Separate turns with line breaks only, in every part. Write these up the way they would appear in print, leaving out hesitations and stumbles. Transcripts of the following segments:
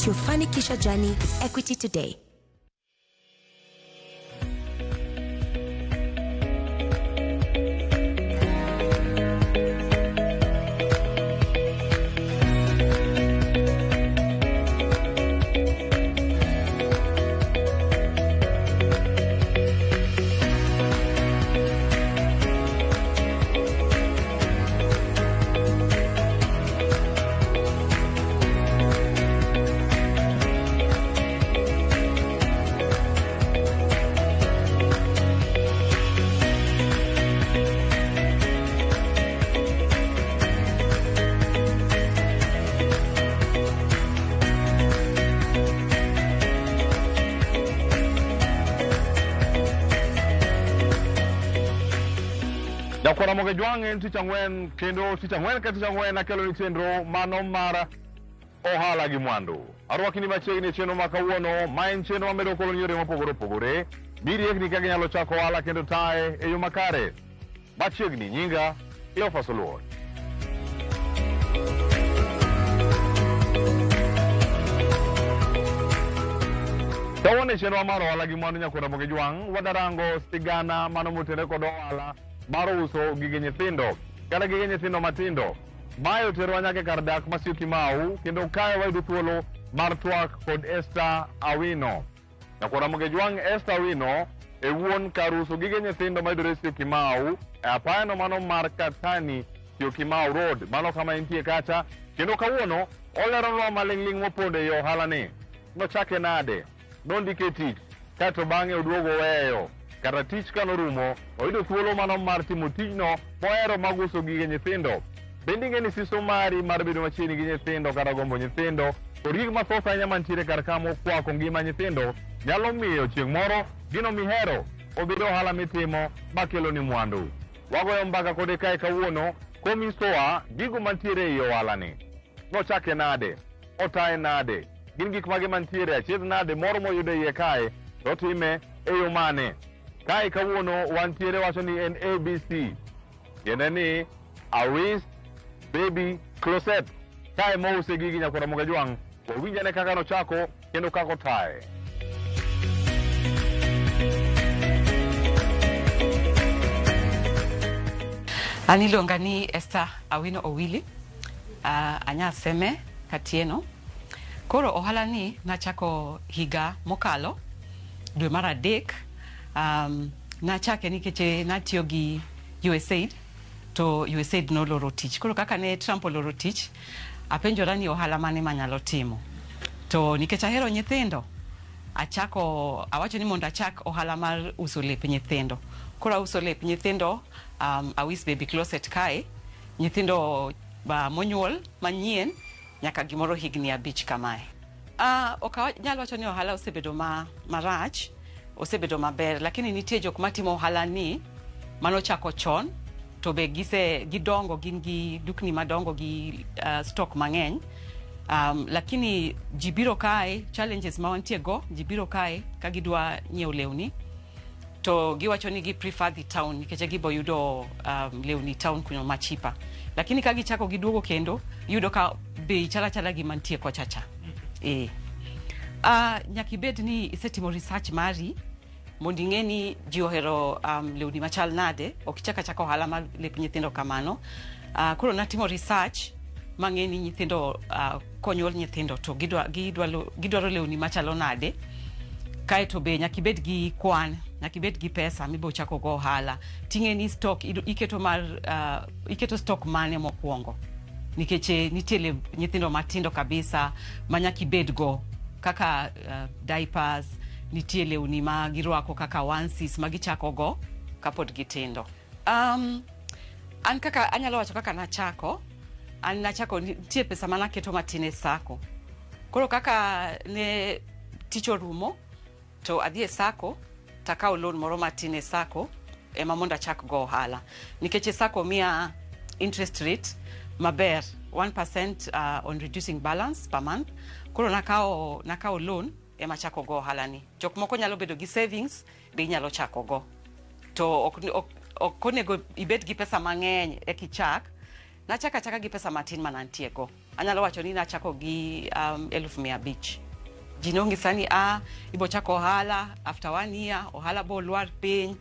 Start your Fanikisha journey with Equity today.
Nyakwara Moge Jwang' en tich ang'wen kendo tich ang'wen ka tich ang'wen akelo ni chenro mano mar ohala gi mwandu. Arwakini machiegni e chenro ma kawuono ma en chenro mamedo kolo ni yore mopogore opogore miriekni kaka inyalo chako ohala kendo taye e yo makare. Machiegni nyinga Cleophas Oluor. Kawuono e chenro mar ohala gi mwandu nyakwara Moge Jwang' wadarango sigana mano motenore kod ohala mar uso gige nyithindo kata gige nyithindo matindo. Mae oterowa nyaka e kar dak ma Syokimau kendo kae wayudo thuolo mar twak kod Esther Awino. Nyakwara Moge Jwang' Esther Awino e wuon kar uso gige nyithindo mayudore Syokimau e apayano mano mar Katani Syokimau Road mano kama entie kacha kendo kawuono oleronwa maling'ling' mopondo ei ohala ni. Nochake nade? Nondike tich kaeto bang'e oduogo oweyo. Kata tich kanorumo, oyudo thuolo mano mar timo tijno mohero mag uso gige nyithindo. Bende ing'e ni siso mari mar bedo machiegni gi nyithindo kata gombo nyithindo kod gik mathoth ahinya mantiere kar ka mokwako ngima nyithindo nyalo miyo chieng' moro gino mihero obed ohala mitimo makelo ni mwandu. Wagoyo mbaka kode kae kawuono konyisowa gigo mantiere ei ohala ni. Nochake nade? Otaye nade? Gin gik mage mantiere? Achiedh nade moro moyudo e iye kae to otime e yo mane? Kae kawuono wantiere wacho ni en ABC. Tiende ni Awis Baby Closet. Kae mouse gigi nyakwara Moga Jwang' wawinjane kaka nochako kendo kaka otaye.
An iluonga ni Esther Awino Owili, anya Seme Katieno. Koro ohala ni nachako higa mokalo dwe mar adek. Nachake nikech natiyo gi USAID to USAID noloro tich. Koro kaka ne Trump oloro tich, apenjora ni ohala mane manyalo timo. To nikech ahero nyithindo, achako awacho ni mondo achak ohala mar uso lep nyithindo. Koro auso lep nyithindo Awis Baby Closet kae, nyithindo monyuol manyien nyaka gimoro higni 5 kamae. Ok anyal wacho ni ohala osebedo marach, osebedo maber, lakini nitie jok matimo ohala ni manochako chon to be gise gidongo gin gi dukni madongo gi stock mang'eny. Lakini ji biro kae, challenges ma wantie go, ji biro kae ka gidwa nyiewo lewni to giwacho ni gi prefer the town nikech gibo yudo lewni town kuno ma cheaper. Lakini ka gichako giduogo kendo yudo ka bei chala chala gi mantie kocha cha. Nyaka ibed ni isetimo research mari mondo ing'e ni ji ohero lewni machal nade, ok ichak achaka ohala mar lep nyithindo kamano. Koro natimo research mang'e ni nyithindo konyuol nyithindo to gidwaro lewni machalo nade. Kaeto be nyaka ibed gi kwan, nyaka ibed gi pesa mibo chako go ohala. Ting'e ni stock iketo mar iketo stock mane mokwongo. Nikech nitie lep nyithindo matindo kabisa ma nyaka ibed go kaka diapers, nitie lewni ma girwako kaka onesies ma gichako go kapod gitindo. An kaka anyalo wacho kaka nachako, an nachako nitie pesa manaketo matin e sacco. Koro kaka ne tich orumo to adhi e sacco takawo loan moro matin e sacco ema mondo achak go ohala. Nikech e sacco miya interest rate maber 1% on reducing balance per month. Koro nakawo loan ema chako go ohala ni. Jok moko nyalo bedo gi savings be inyalo chako go. To ok onego ibed gi pesa mang'eny eka ichak. Nachako achaka gi pesa matin manantie go. Anyalo wacho ni nachako gi 500,000. Ji nong'isa ni ibo chako ohala after one year ohala bo lwar piny.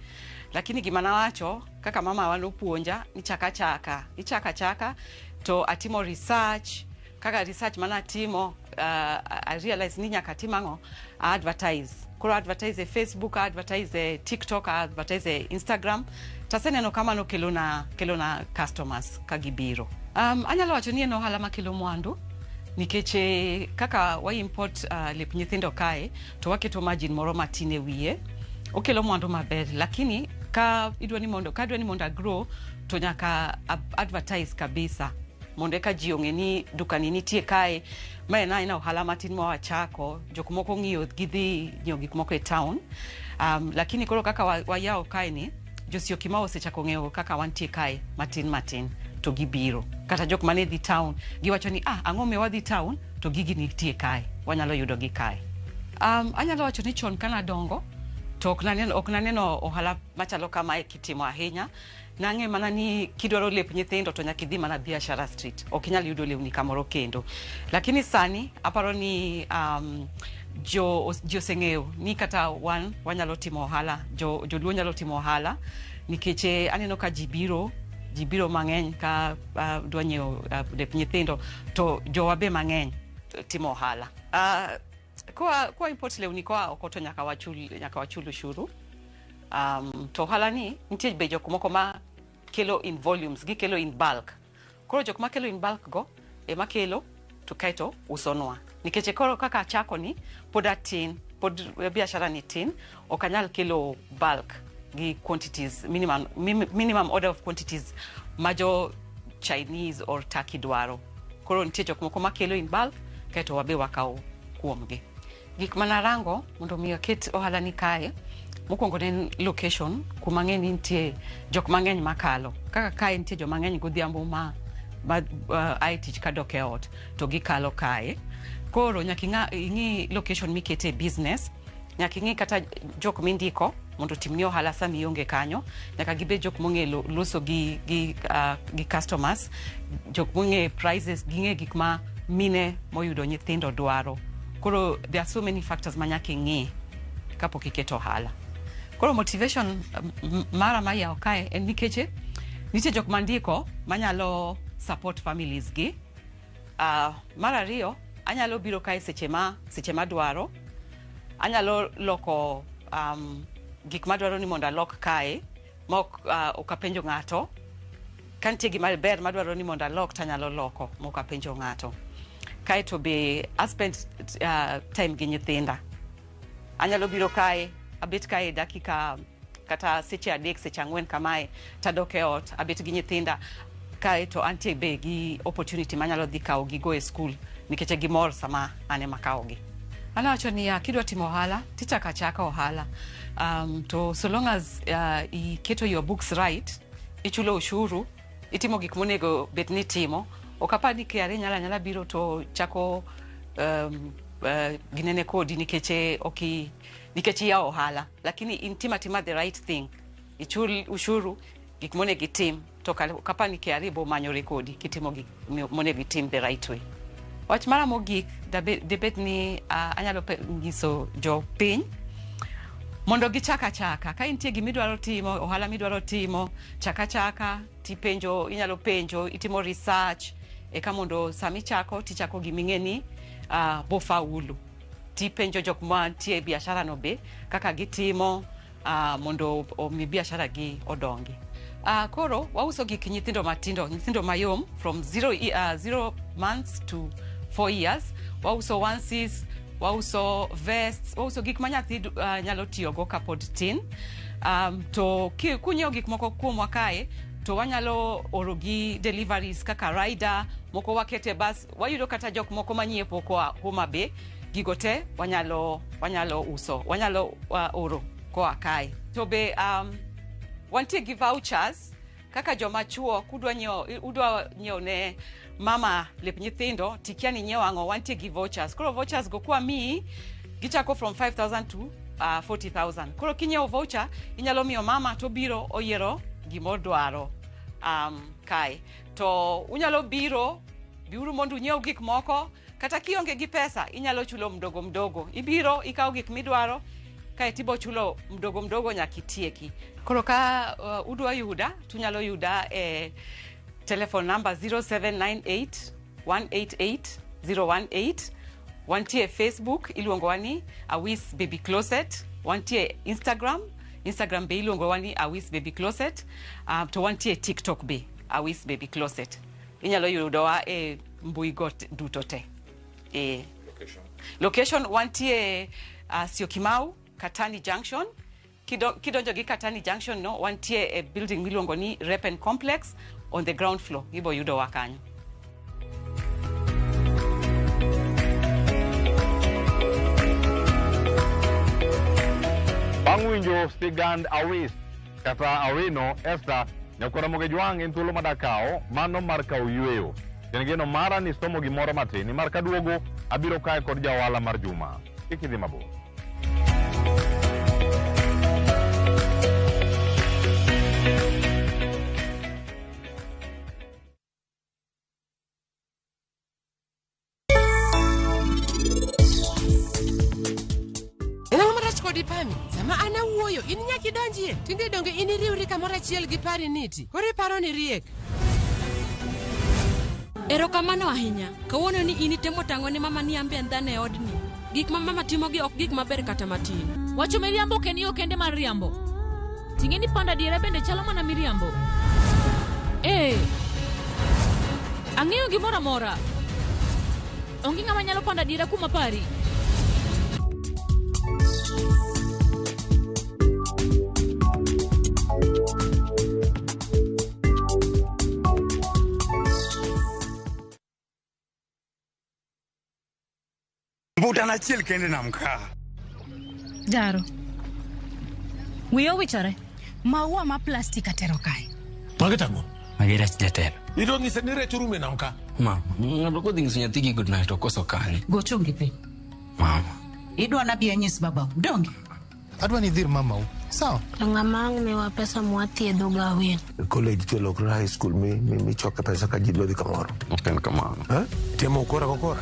Lakini gima nawacho kaka mama wa nopuonja ni chaka chaka, ichaka chaka to atimo research. Kaka research manatimo, I realize ni nyaka atim ang'o, advertise. Koro advertise e Facebook, advertise e TikTok, advertise e Instagram. Taseneno kamano kelona customers ka gibiro. Anyalo wacho ni en ohala makelo mwandu nikech kaka wa import lep nyithindo kae to waketo margin moro matin e wiye, okelo mwandu maber. Lakini ka idwa ni mondo agrow to nyaka advertise kabisa mondo eka ji ong'e ni dukani nitie kae. Ma en aena ohala matin ma wachako, jok moko ng'iyo gidhi nyiewo gik moko e town. Lakini koro kaka wayawo kae ni jo Syokimau osechako ng'eyo kaka wantie kae matin matin to gibiro. Kata jok mane dhi town giwacho ni ang'o miyo wadhi town to gigi nitie kae, wanyalo yudo gi kae. Anyalo wacho ni chon kanadongo to ok naneno ohala machalo kamae kitimo ahinya. Nang'e mana ni kidwaro lep nyithindo to nyaka idhi mana Biashara Street, ok inyal yudo lewni kamoro kendo. Lakini sani aparo ni jo ji oseng'eyo ni kata wan wanyalo timo ohala, joluo nyalo timo ohala nikech aneno ka ji biro mang'eny ka dwa nyiewo lep nyithindo to jowa be mang'eny timo ohala. Kwa import lewni koa oko to nyaka wachul ushuru. To ohala ni nitie be jok moko ma kelo in volumes, gikelo in bulk. Koro jok makelo in bulk go ema kelo to kaeto usonwa. Nikech koro kaka achako ni pod atin, pod biashara ni tin, ok anyal kelo bulk gi quantities minimum order of quantities ma jo Chinese or Turkey dwaro. Koro nitie jok moko makelo in bulk kaeto wabe wakawo kuomgi. Gik manarango mondo mi aket ohala ni kae, mokwongo ne en location kuma ang'e ni nitie jok mang'eny makalo. Kaka kae nitie joma ng'eny godhiambo ma ae tich kadok e ot to gikalo kae. Koro nyaka ing'i location mikete business, nyaka ing'i kata jok mindiko mondo otimni ohala sama ionge kanyo, nyaka gibed jok mong'e loso gi customers, jok mong'e prices, ging'e gik ma mine moyudo nyithindo dwaro. Koro there are so many factors ma nyaka ing'i kapok iketo ohala. Koro motivation mara mar yawo kae en nikech nitie jok mandiko manyalo support families gi. Mar ariyo, anyalo biro kae seche madwaro. Anyalo loko gik madwaro ni mondo alok kae ma ok apenjo ng'ato. Ka nitie gima ber madwaro ni mondo alok tanyalo loko ma ok apenjo ng'ato. Kaeto be a spend time gi nyithinda. Anyalo biro kae, abet kae dakika kata seche 3, seche 4 kamae, tadok e ot, abet gi nyithinda. Kaeto antie be gi opportunity manyalo dhi kawo gigo e skul nikech gimor sama an ema akawogi. Anawacho niya, kidwa timo ohala, tichako achaka ohala. To so long as iketo your books right, ichulo ushuru, itimo gik monego bed ni itimo, ok apar ni KRA nyalo anyala biro to chako ginene kodi nikech iyawo ohala. Lakini in timo atima the right thing. Ichul ushuru, gik monego itim, to ok apar ni KRA bo manyore kodi kitimo gik monego itim the right way. Wach mara mogik debed ni anyalo nyiso jopiny mondo gichak achaka. Ka nitie gimidwaro timo, ohala midwaro timo, chak achaka, tipenjo, inyalo penjo, itimo research, eka mondo samichako, tichako giming'e ni bofaulu. Tipenjo jok mantie e biashara no be kaka gitimo mondo omi biashara gi odongi. Koro wauso gik nyithindo matindo, nyithindo mayom from 0 months to 4 years. Wauso onesies, wauso vests, wauso gik ma nyathi nyalo tiyogo kapod tin. To kunyiewo gik moko kuomwa kae, to wanyalo oro gi deliveries kaka rider, moko wakete bus, wayudo kata jok moko manyiepo koa Homa Bay, gigo te wanyalo uso, wanyalo oro koa kae. To be wantie gi vouchers kaka joma chuo kudwa nyiewo udwa nyiewo ne mama lep nyithindo tikia ni nyiewo ang'o, wantie gi vouchers. Koro vouchers go kwamiyi gichako from 5000 to 40,000. Koro kinyiewo voucher inyalo miyo mama to biro oyiero gimodwaro kae. To unyalo biro, biuru mondo unyiew gik moko, kata kionge gi pesa inyalo chulo mdogo mdogo. Ibiro ikawo gik midwaro kaeto ibo chulo mdogo mdogo nyaka itieki. Koro ka udwa yuda, tunyalo yuda e telephone number 0798 188 018. Wantie Facebook iluongowa ni Awis Baby Closet. Wantie Instagram, Instagram be iluongowa ni Awis Baby Closet. To wantie TikTok be Awis Baby Closet. Inyalo yudowa e mbui go duto te. E. Location wantie Syokimau, Katani Junction. Kidonjo gi Katani Junction no, wantie e building miluongo ni Repen Complex on the ground floor. Ibo yudowa kanyo.
Bang' winjo sigand Awis kata Awino Esther nyakwara Mogejwang' en thuolo madakawo mano mar kawo yweyo. Tiend geno mara ni somo gimoro matin nimar kaduogo abiro kae kod ja ohala mar juma. Kik idhi mabor.
En ang'o marach kodi Pami? Sama an awuoyo, in nyaka idonjie. Tinde donge in iriwri kamoro achiel gi pari niti. Koro iparo ni riek.
Erokamano ahinya. Kawuono ni in itemo tang'o ne mama ni an be an dhano e odni. Gik ma mama timogi ok gik maber kata matin.
Wacho miriambo ok en yo kende mar riambo. Ting'e ni pando adiera bende chalo mana miriambo. Ee, ang'eyo gimoro amora. Onge ng'ama nyalo pando adiera kuom apari.
Mbuta achiel kende nam ka.
Jaro. Wiya owichore. Maua ma plastik atero kae.
Magi tang'o?
Magi rech jatelo.
Ito nyise ni rech orumo e nam ka.
Mama, ng'ato kodhi nyiso nyathi gi good night okoso kanye.
Go chongi piny.
Mama.
Idwa nabi anyis babau. Donge?
Adwa ni idhir mamau. Sawa?
To ng'ama ang' miwa pesa mwathiedho go Awino?
College tiolokre high school mi choke pesa ka ji dwa dhi kamoro.
Ok en kamano.
Eh? Timo ukora kokora.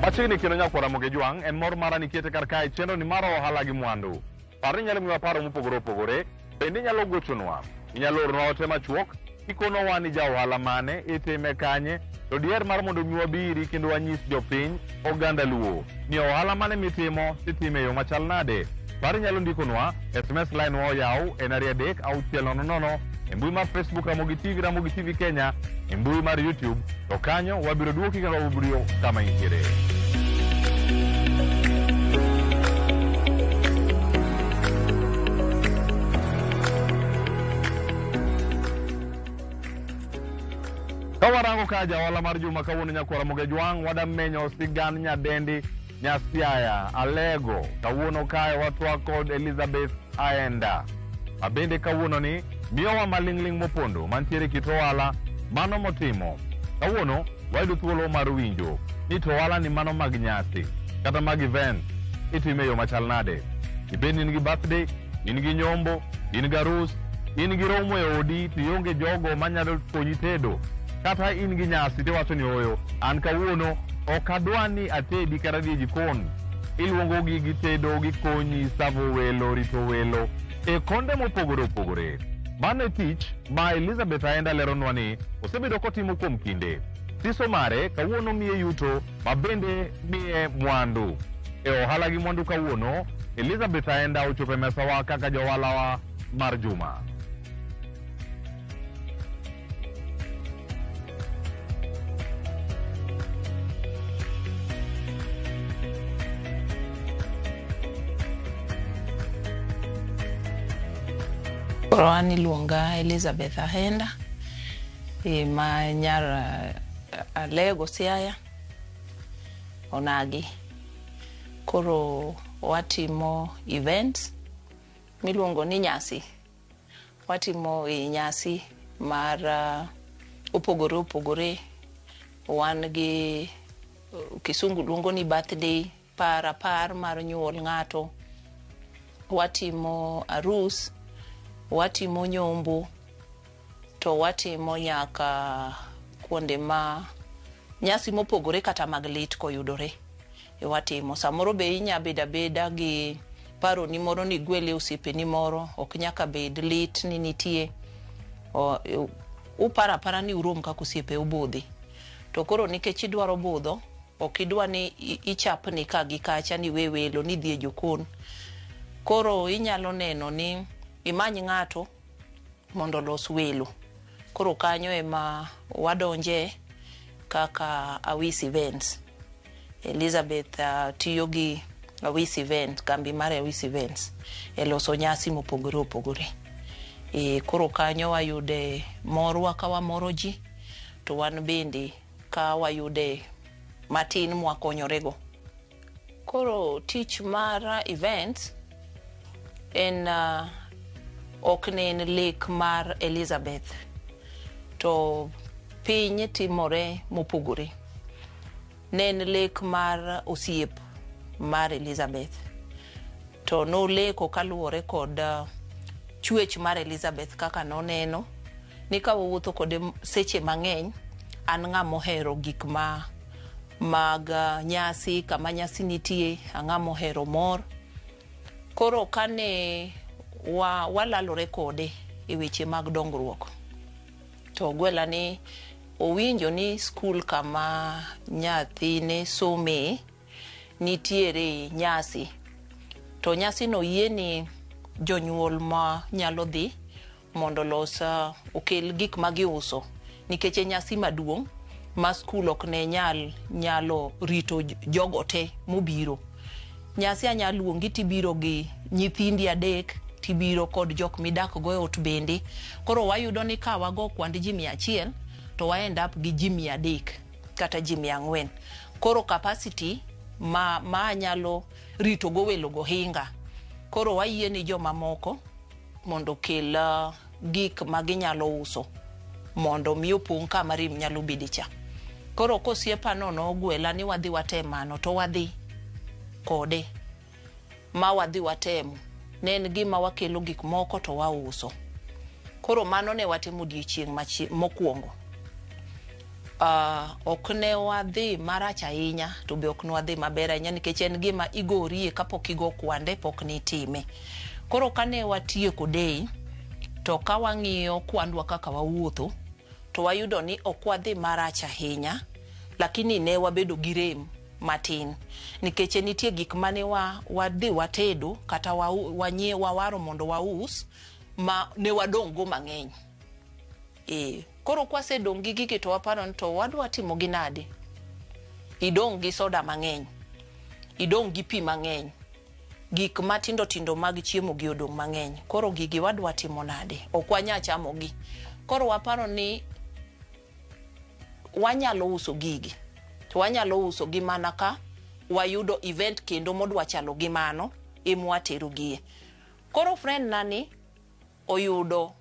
Machiegni kendo nyakwara Mogejwang' en mor mara nikete kar kae chenro ni mar ohala gi mwandu. Par ni inyalo miwa paro mopogore opogore, bende inyalo gochonwa. Inyalo oronwa ote machuok, kikonowa ni ja ohala mane, itime kanye, to diher mar mondo mi wabiri kendo wanyis jopiny oganda luo ni ohala mane mitimo titime e yo machal nade. Par inyalo ndikonwa, SMS line wa oyaw en 23 6 00, e mbui mar Facebook Ramogi TV, Ramogi TV Kenya, e mbui mar YouTube, to kanyo wabiro duoki kendo wabiro kama intiere. Ka warango ka jaohala mar juma kawuono nyakwara Mogejwang' wadamenyo sigand nyadendi Nyasiaya Alego. Kawuono kae watwak kod Elizabeth Aenda. Mabende kawuono ni miyowa maling'ling' mopondo mantiere kit ohala mano motimo. Kawuono wayudo thuolo mar winjo ni to ohala ni mano mag nyasi kata mag event itime e yo machal nade. Ibed ni in gi birthday, in gi nyombo, in gi arus, in gi romo e odi to ionge jogo manyalo konyi tedo. Kata in gi nyasi tiwacho ni oyo, an kawuono ok adwa ni atedi kata dhi e jikon. Iluongo gi gitedo, gikonyi, savo welo, rito welo e konde mopogore opogore. Mano e tich ma Elizabeth Aenda leronwa ni osebedo kotimo kuom kinde. Siso mare kawuono miye yuto ma bende miye mwandu. E ohala gi mwandu kawuono, Elizabeth Aenda ochopo e mesawa kaka jawalawa mar juma.
Koro an iluonga Elizabeth Ahenda, ma nyar Alego Siaya, Onagi. Koro watimo events miluongo ni nyasi. Watimo e nyasi mar opogore opogore. Wan gi kisungu luongo ni birthday, par apar mar nyuol ng'ato. Watimo arus, watimo nyombo, to watimo nyaka kuonde ma nyasi mopogore kata mag lit koyudore e watimo. Samoro be inya bedo abeda gi paroni moro ni igwele osiepeni moro, ok nyaka bed lit ni nitie. Uparo apara ni urom kaka osiepe ubudhi. To koro nikech idwaro budho, ok idwa ni ichapni ka gi kacha ni we welo ni idhi e jokon. Koro inyalo neno ni imany ng'ato mondo olos welo. Koro kanyo ema wadonje kaka Awis Events. Elizabeth tiyo gi Awis Events, kambi mar Awis Events e loso nyasi mopogore opogore. Koro kanyo wayude morwa ka wamoro ji, to wan bende ka wayude matin mwakonyorego. Koro tich mar events en ok ne en lek mar Elizabeth, to piny timore mopogore. Ne en lek mar osiep mar Elizabeth, to noleko kaluwore kod chwech mar Elizabeth kaka noneno ni ka wawuotho kode seche mang'eny, an ng'ama ohero gik ma mag nyasi, kama nyasi nitie, ang'ama ohero mor. Koro kane walalore kode e weche mag dongruok, to ogwela ni owinjo ni skul kama nyathine some nitiere nyasi, to nyasi no yie ni jonyuol ma nyalo dhi mondo los okel gik ma giuso, nikech e nyasi maduong' ma skul ok ne nyal nyalo rito jogo te mobiro. Nyasi anya luongi tibiro gi nyithindi adek, tibiro kod jok midak go e ot bende. Koro wayudo ni ka wago kwand ji 100 to wa end up gi ji 300 kata ji 400. Koro capacity ma anyalo rito go welo go hinga. Koro wayie ni jomamoko mondo okel gik ma ginyalo uso mondo mi opong' kama rem nyalo bede cha. Koro kosiepa no nogwela ni wadhi watem mano, to wadhi kode ma wadhi watemo. Ne en gima wakelo gik moko to wauso. Koro mano ne watimo odiechieng' mokwongo. Ok ne wadhi marach ahinya, to be ok ne wadhi maber ahinya, nikech en gima igorie kapok igo kwande pok nitime. Koro kane watieko day, to ka wang'iyo kwandwa kaka wawuotho, to wayudo ni ok wadhi marach ahinya, lakini ne wabedo gi rem matin, nikech nitie gik mane wadhi watedo kata wawaro mondo waus ma ne wadong' go mang'eny. Koro kwasedong' gi gigi to waparo ni to wadwa timo gi nade. Idong' gi soda mang'eny, idong' gi pi mang'eny, gik matindo tindo mag chiemo gi odong' mang'eny. Koro gigi wadwa timo nade? Ok wanya chamo gi. Koro waparo ni wanyalo uso gigi, to wanyalo uso gi mana ka wayudo event kendo modwa chalo gi mano emwatero gie. Koro friend na ni oyudo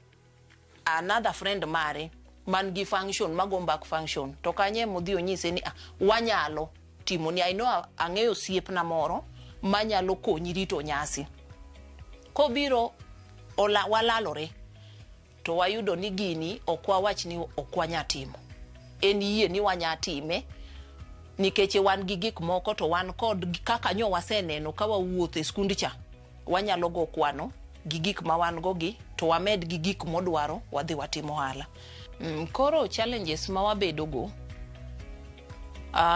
another friend mare man gi function mago back function, to kanye modhi onyise ni wanyalo timo ni, I know ang'eyo osiepna moro manyalo konyi rito nyasi. Kobiro walalore to wayudo ni gini ok wawach ni ok wanya timo, en yie ni wanya time nikech wan gi gik moko to wan kod kaka nyo waseneno ka wawuotho e skund cha, wanyalo go kwano gi gik ma wan go gi to wamed gi gik modwaro wadhi watimo ohala. Koro challenges ma wabedo go,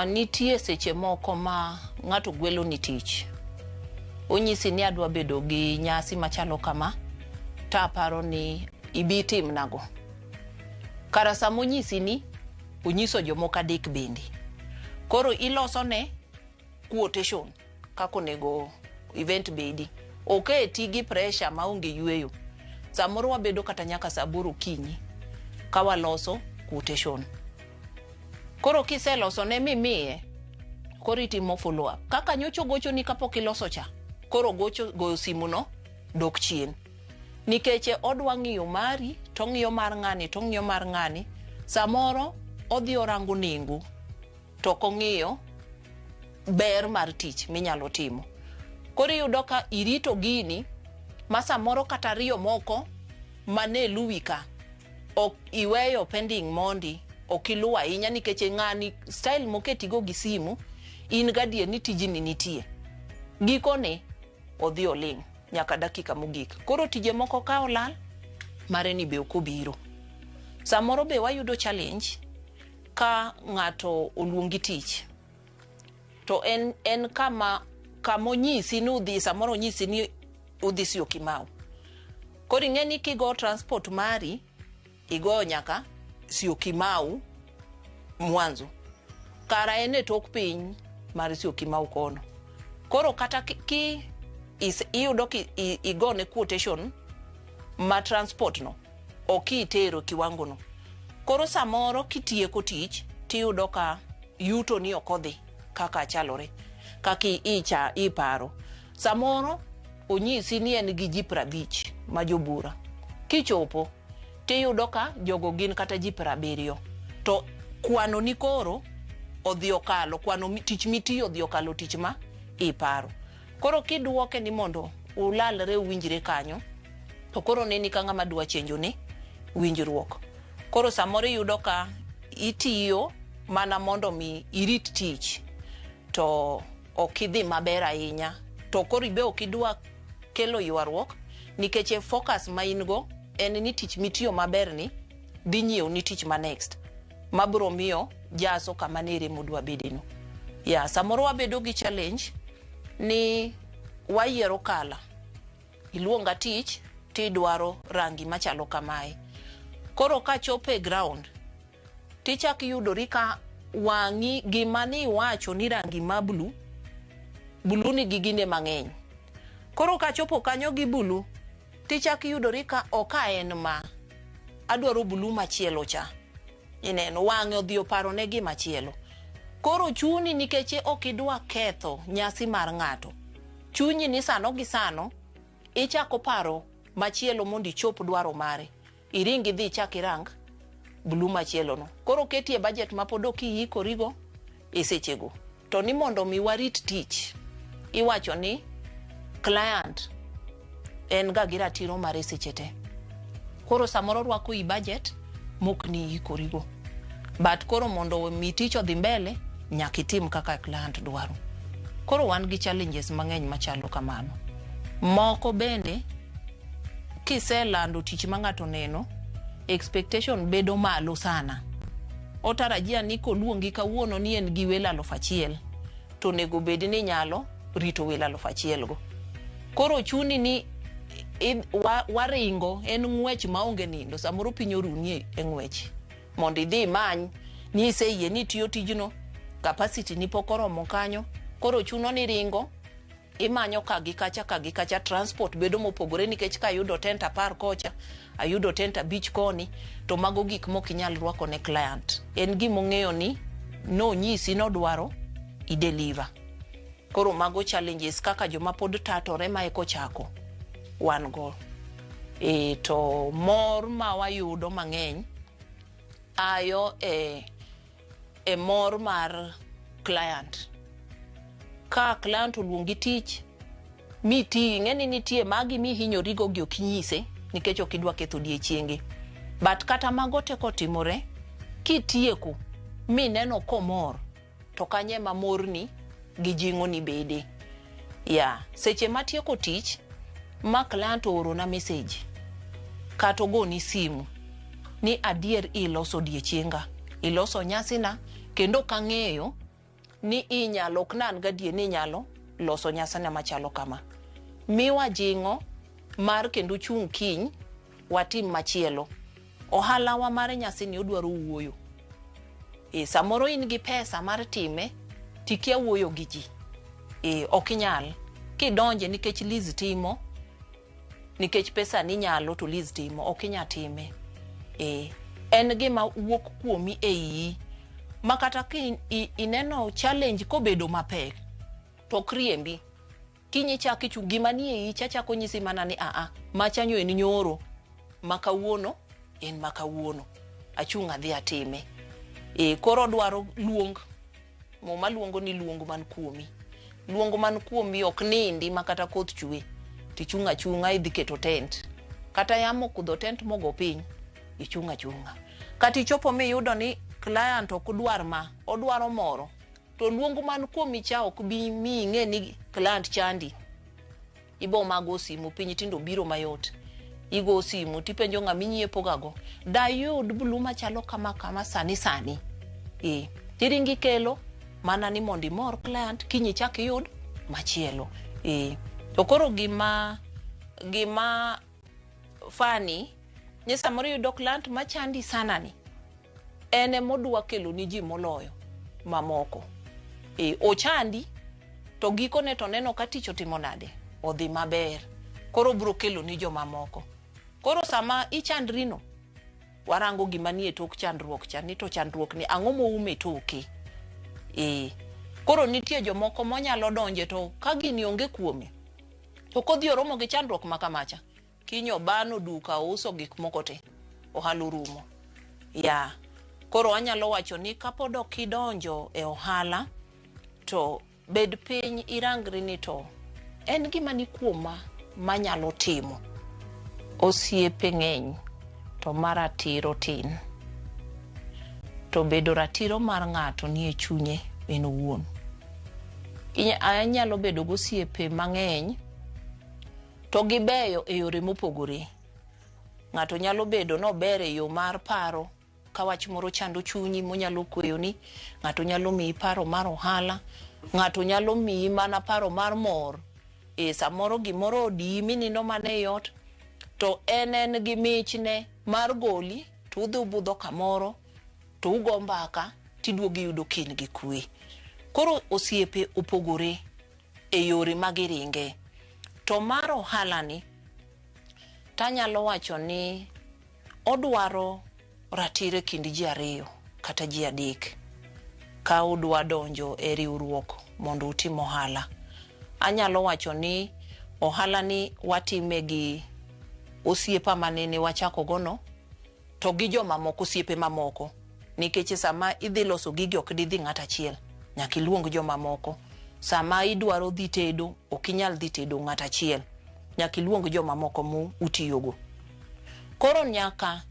nitie seche moko ma ng'ato gwelo ni tich, onyisi ni adwa bedo gi nyasi machalo kama, to aparo ni ibi timnago. Kara sama onyisi ni onyiso jomoko adek bende. Koro ilosone quotation kaka onego event bedi. Oketi gi pressure maonge yweyo. Samoro wabedo kata nyaka saa 8 okinyi ka waloso quotation. Koro kiselosone mimiye, koro itimo follow up. Kaka nyocha ogochoni kapok iloso cha, koro gocho goyo simu no dok chien. Nikech odwa ng'iyo mari, to ong'iyo mar ng'ani, to ong'iyo mar ng'ani. Samoro odhi orango nengo, to ok ong'iyo ber mar tich minyalo timo. Koro iyudo ka irito gini ma samoro kata ariyo moko mane luwi ka ok iweyo pending mondi ok iluwo ahinya nikech ng'ani style moketigo gi simu in gadier ni tijni nitie. Gikone odhi oling' nyaka dakika mogik. Koro tije moko ka olal, mare ni be ok obiro. Samoro be wayudo challenge ka ng'ato oluongi tich to en kama onyisi ni udhi, samoro onyisi ni udhi Syokimau. Koro ing'e ni kigo transport mari igoyo nyaka Syokimau mwanzo. Kara en e tok piny mar Syokimau kono. Koro kata ki iyudo ki igone quotation ma transport no ok itero kiwango no. Koro samoro kitieko tich tiyudo ka yuto ni ok odhi kaka chalore, kaka icha iparo. Samoro onyisi ni en gi ji 50 ma jobura. Kichopo tiyudo ka jogo gin kata ji 70. To kwano ni koro odhi okalo, kwano tich mitiyo odhi okalo tich ma iparo. Koro kiduoke ni mondo ulalre uwinjre kanyo, to koro neni ka ng'ama dwa chenjo ni winjruok. Koro samoro iyudo ka itiyo mana mondo mi irit tich, to ok idhi maber ahinya. To koro ibe ok idwa kelo ywaruok nikech e focus ma in go en ni tich mitiyo maber ni dhi nyiewo ni tich ma next mabro miyo jaso kama nere modwa bedeno. Ya samoro wabedo gi challenge ni wayiero kala, iluonga tich tidwaro rangi machalo kamae. Koro kachopo e ground tichak yudori ka wang'i gima ni iwacho ni rangi ma blue, blue nigi gine mang'eny. Koro kachopo kanyo gi blue tichak yudori ka ok en ma, adwaro blue machielo cha. Ineno wang'e odhi oparo ne gimachielo. Koro chuni nikech ok idwa ketho nyasi mar ng'ato, chunyi ni sano gi sano ichako paro machielo mondo ichop dwaro mare. Iring idhi ichak irang blue machielo no. Koro ketie budget ma pod ok iikorigo e sechego. To ni mondo mi warit tich, iwacho ni client en ga gi ratiro mare seche te. Koro samoro rwako i budget mok ni iikorigo. But koro mondo mi tich odhi mbele, nyaka itim kaka client dwaro. Koro wan gi challenges mang'eny machalo kamano. Moko bende kiselando tich ma ng'ato neno, expectation bedo malo sana. Otarajia ni koluongi kawuono ni en gi welo 1000, to onego bed ni nyalo rito welo 1000 go. Koro chuni ni waringo en ng'wech maonge nindo, samoro piny oruni e ng'wech. Mondo idhi imany ni iseyie ni itiyo tijno, capacity ni pok oromo kanyo, koro chuno ni ringo imanyo ka gi kacha ka gi kacha. Transport bedo mopogore nikech ka ayudo tent 10 kocha, ayudo tent 5 koni, to mago gik mok inyal rwako ne client. En gimong'eyo ni nonyisi nodwaro i deliver. Koro mago challenges kaka joma pod tatore ma eko chako wan go. To mor ma wayudo mang'eny ayo e mor mar client. Ka client oluongi tich miti, ing'e ni nitie magi mihinyorigo gi ok inyise nikech ok idwa ketho odiechienge. But kata mago te kotimore, kitieko mineno komor, to kanyo ema morni gi jing'o ni bede. Ya, seche matieko tich ma client oorona message kata ogoni simu ni adier iloso odiechienga, iloso nyasina, kendo ok ang'eyo ni inyalo, ok nan gadier ni inyalo loso nyasina machalo kama. Miwa jing'o mar kendo chung' kiny watim machielo. Ohalawa mar nyasini odwaro wuoyo. Samoro in gi pesa mar time tikia wuoyo gi ji. Ok inyal. Kidonje nikech Liz timo, nikech pesa ni nyalo to Liz timo, ok inyal time. En gima wuok kuomi e iyi Ma kata ki ineno challenge kobedo mapek, to ok riembi. Kiny ichak ichung' gima nie iyi cha chako nyisi mana ni aa, machanyo en nyoro, ma kawuono en ma kawuono. Achung' adhi atime. E, koro odwaro luong. Muma luongo ni luong man kuomi. Luong man kuomi ok nindi ma kata koth chwe. Tichung' achung'a idhi keto tent. Kata yamo okudho tent mogo piny, ichung' achung'a. Kata ichopo miyudo ni client ok dwar ma, odwaro moro. To luong man kuomi cha ok bi mi ing'e ni client chandi. Ibo mago simu piny tindo biro mayot. Igo simu tipenjo ng'ama inyiepo ga go. Dayud blue machalo kama kama sani sani. E, tiringi kelo mana ni mondo imor client kiny ichak iyud machielo. E, to koro gima funny ni samoro iyudo client machandi sana ni en emodwa kelo ni ji moloyo mamoko. E, ochandi to gikone to neno ka tich otimo nade, odhi maber, koro obiro kelo ni jomamoko. Koro sama ichandri no, warango gima nie tok chandruok cha, ni to chandruok ni ang'o moume toke. E, koro nitie jomoko monyalo donje to ka gini onge kuome, to kodhi oromo gi chandruok ma kamacha, kiny obano duka ouso gik moko te, ohala orumo. Ya, koro anyalo wacho ni kapod ok idonjo e ohala, to bed piny irangri ni to en gima ni kuoma manyalo timo. Osiepe ng'eny to maratiro tin. To bedo ratiro mar ng'ato nie chunye en owuon. Anyalo bedo gosiepe mang'eny to gibeyo e yore mopogore. Ng'ato nyalo bedo nober e yo mar paro, ka wach moro chando chunyi monyalo kweyoni, ng'ato nyalo miyi paro mar ohala, ng'ato nyalo miyi mana paro mar mor. E, samoro gimoro odiyi minindo mana e ot, to en gi michne mar goli, to udhi ubudho kamoro, to ugo mbaka, tiduogo iyudo ka in gi kwe. Koro osiepe opogore e yore magiringe. To mar ohala ni, tanyalo wacho ni odwaro ratiro e kind ji ariyo kata ji adek ka udwa donjo e riwruok mondo utim ohala. Anyalo wacho ni ohala ni watime gi osiepa manene wachako gono to gi jomamoko, osiepe mamoko, nikech sama idhi loso gigi ok didhi ng'ato achiel, nyaka iluong jomamoko. Sama idwaro dhi tedo ok inyal dhi tedo ng'ato achiel, nyaka iluong jomamoko mu utiyogo. Koro nyaka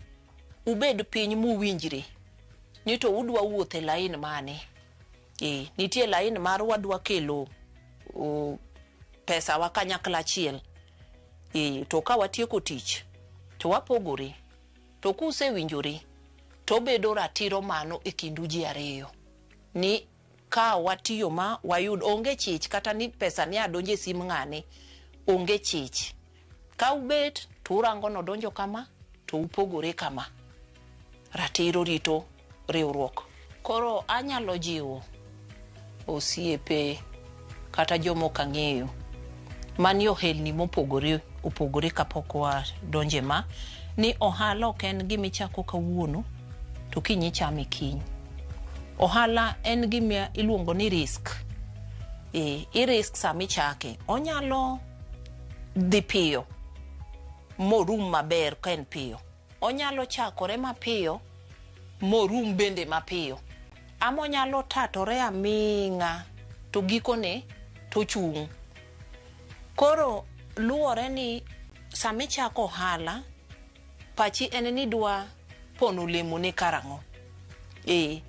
ubed piny muwinjre ni to udwa wuotho e lain mane. E, nitie lain mar wadwa kelo pesa wa kanyakla achiel. E, to ka watieko tich to wapogore. To kusewinjore to bedo ratiro mano e kindu ji ariyo ni ka watiyo ma wayud, onge chich kata ni pesa ni adonjo e sim ng'ane, onge chich. Ka ubet to urango nodonjo kama to upogore kama. Ratiro rito riwruok. Koro anyalo jiwo osiepe kata jomok ang'eyo manie ohelni mopogore opogore kapok wadonje ma, ni ohala ok en gima ichako kawuono to kiny ichame kiny. Ohala en gima iluongo ni risk. E, i risk sama ichake. Onyalo dhi piyo morum maber ka en piyo. Onyalo chakore mapiyo morum bende mapiyo. Ama onyalo tatore aming'a to gikone to chung'. Koro luwore ni sama ichako ohala, pachi en ni idwa pono olemone karang'o. E,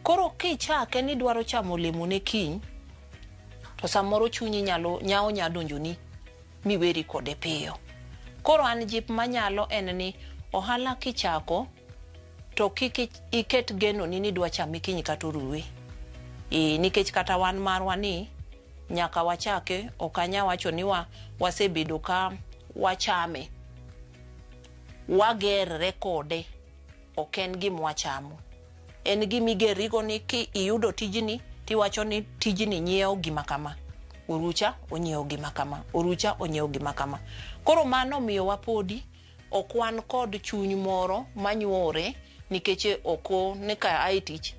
koro kichake ni idwaro chamo olemone kiny, to samoro chunyi nyalo nyawo nya donjoni miweri kode piyo. Koro an jip manyalo en ni ohala kichako to kik iket geno ni nidwa chame kiny kata oruwe. E, nikech kata wan marwa ni nyaka wachake, ok anya wacho ni wasebedo ka wachame. Wagerre kode, ok en gima wachamo. En gima igerrigo ni ki iyudo tijni, tiwacho ni tijni nyiewo gima kama. Orucha onyiewo gima kama, orucha onyiewo gima kama. Koro mano miyowa podi ok wan kod chuny moro manyuore nikech oko ni ka ae tich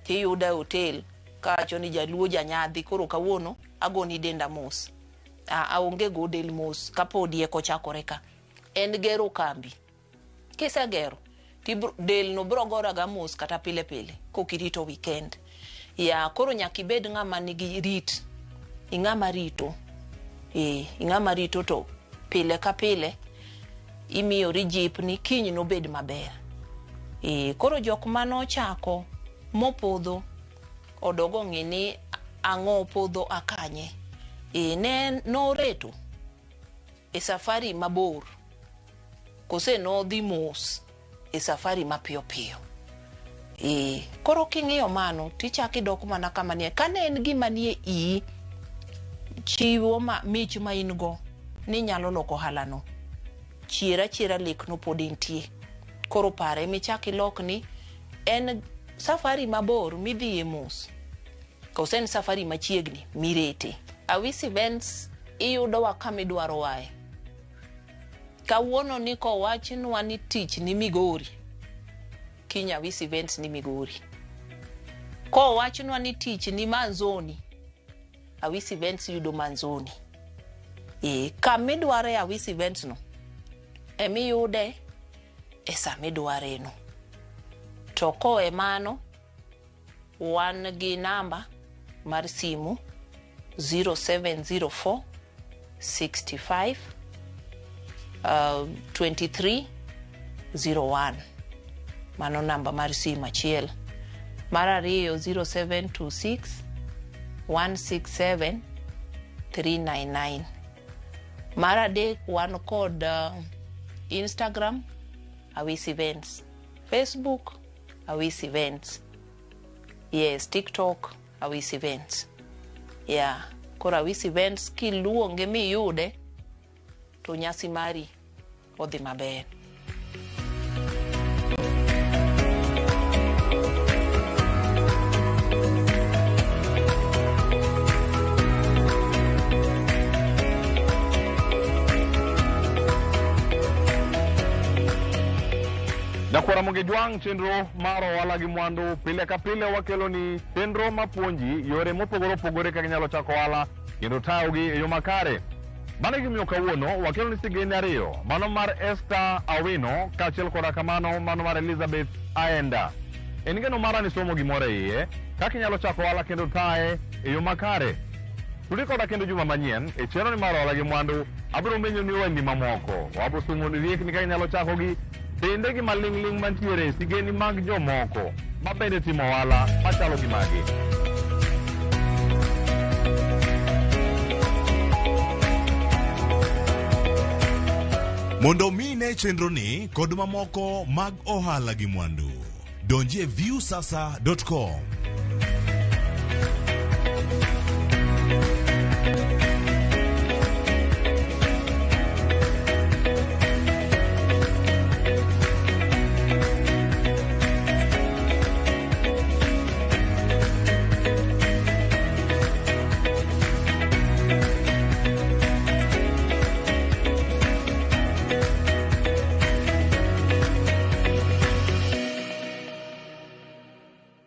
Tiyuda e hotel kawacho ni jaluo janyadhi koro kawuono agoni denda mos. Aonge go del mos kapodi eka ochakore ka. En gero kambi. Kisegero del no bro goraga mos kata pile pile kok irito weekend. Ya koro nyaka ibed ng'ama nigi rit. Ing'ama rito. Ing'ama rito to pile ka pile imiyori jip ni kiny nobed maber. Koro jok manochako mopodho odogo ng'i ni ang'o opodho akanye. Ne noreto e safari mabor kose nodhi mos e safari mapiyo piyo. Koro king'iyo mano tichako idok mana kama nie. Kane en gima nie iyi, chiwo ma mich ma in go ni nyalo loko ohalano. Chiera chiera lek no pod entie. Koro pare michak ilok ni en safari mabor midhiye mos kose en safari machiegni mirete. Awis Events iyudowa kama idwaro wae. Kawuono ni kowachnwa ni tich ni Migori, kiny Awis Events ni Migori. Kowachnwa ni tich ni Manzoni, Awis Events yudo Manzoni. Kamidware Awis Events no emiyude e samidware no. To koe mano, wan gi namba mar simu 0704 65 23 01. Mano namba mar simu achiel. Mar ariyo 0726 167 399. Mar adek wan kod Instagram Awis Events, Facebook Awis Events, yes, TikTok Awis Events. Yeah, koro Awis Events kiluonge miyude to nyasi mari odhi maber.
Nyakwara Mogejwang' chenro mar ohala gi mwandu pile ka pile wakelo ni chenro mapuonji yore mopogore opogore kaka inyalo chako ohala kendo tayogi e yo makare. Mano e gimomiyo kawuono wakelo ni sigend ariyo, mano mar Esther Awino kaachiel koda kamano mano mar Elizabeth Aenda. En geno mara ni somo gimoro e iye kaka inyalo chako ohala kendo taye e yo makare. Tudi koda kendo juma manyien e chenro ni mar ohala gi mwandu abiro menyo ni ohelni mamoko. Wabiro somo ni riekni kaka inyalo chakogi bende gi maling'ling' mantiere sigeni mag jomoko ma bende timo ohala machalo gi magi.
Mondo mi ine chenroni kod mamoko mag ohala gi mwandu, donji e viusasa.com.